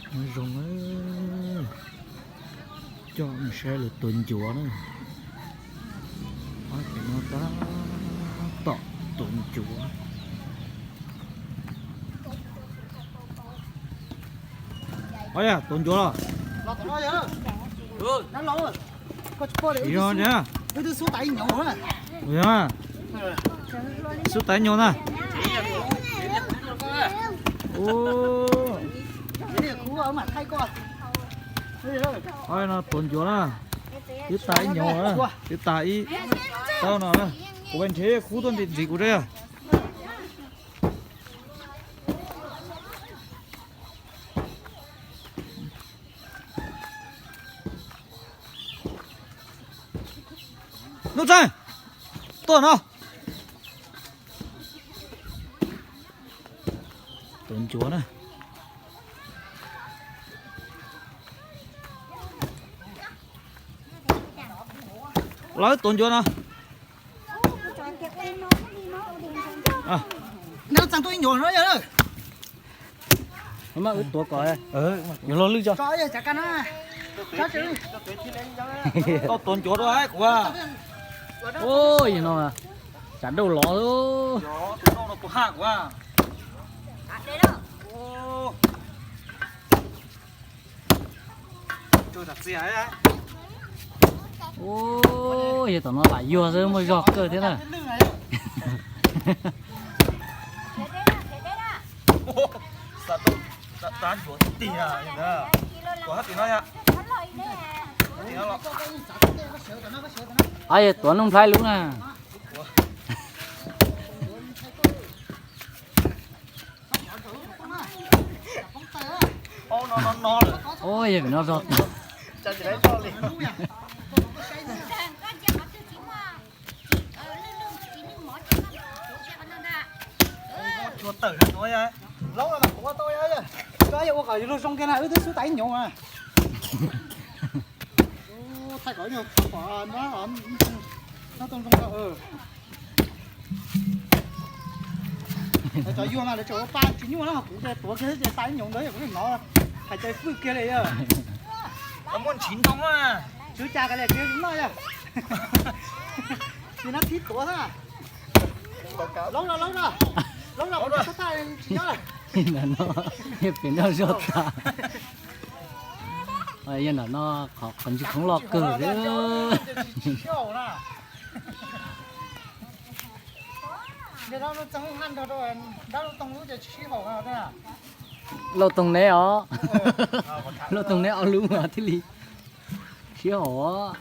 Nyob zoo, coj mus saib lawv tuav ncuav na. Ob pem no tab tom tuav ncuav. Ob yog tuav ncuav los? Yog, xub tas ib nyuag na. Ob no tuav ncuav na. Twb tas ib nyuag na, twb tas ib taub no na. Kuv pais nrhiav khub tuaj ntxiv kuv rau yog. Nuj Txeeg, tuaj no. Tuav ncuav na. Lawv tuav ncuav no. Nuj Txeeg tuaj ib nyuag no. Mas wb tuav kom yuav luag lwj tso. Koj tuav ncuav dua kuv. Ua no, tsam dauj lov. Ua, yog tom no lam yuag xwb muaj zog kawg thiab na. Ab, yog tuav Nuj Nplhaib lub na. Ua, yog pem no zog. Thaij kom ib nyuag qhov no, no too zoo. Lawv cov yuag mas lawv tseem ua pa tsis nyuaj na, ho kuv ces tuav kiag ces tas ib nyuag ntawd kuv hnov hais cai fwj kiag li yog. Muaj ntshiv ntoo na. Tswv cas kav liam tsis yog yus noj yog. Tsis nab thib tuav xwb. Laub no, laub no, laub no, tsis nyob lawm. Pem no zog tas. Yog nram no qhov ntsis khoob loj kawg thiab. Lauj Toog neb os. Lauj Toog neb ob lub mas thiaj li sib haum.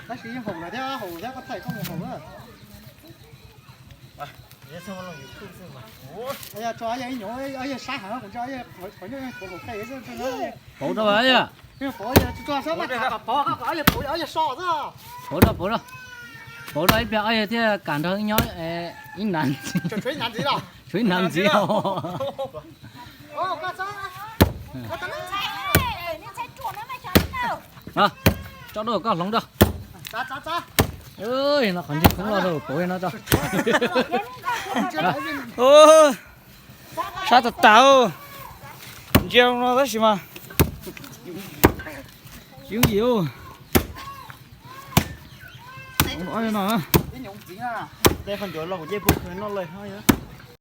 Tab sis yeej haum lawm thiab, haum thiab, koj thaij koj mus haum na. Tso yog ib nyuag, yog sab heev kuv tso, qhov nyuj qhuav qhov qe xwb. Pauv rau yog. Pauv, pauv, pauv, pauv, pauv, pauv rau, pauv rau ib pliag ob yawg thiaj kam nrog wb nyob ib nab ntxiv. Tshuav ib nab ntxiv os. Tso rau koj hloov rau. No qhov ntsis khoob loj rau pauv no tso. Sab tas tas, ntsia no tab sis mas yooj yim. Ob no, qhov ncauj los kuv cej pub noj lawm.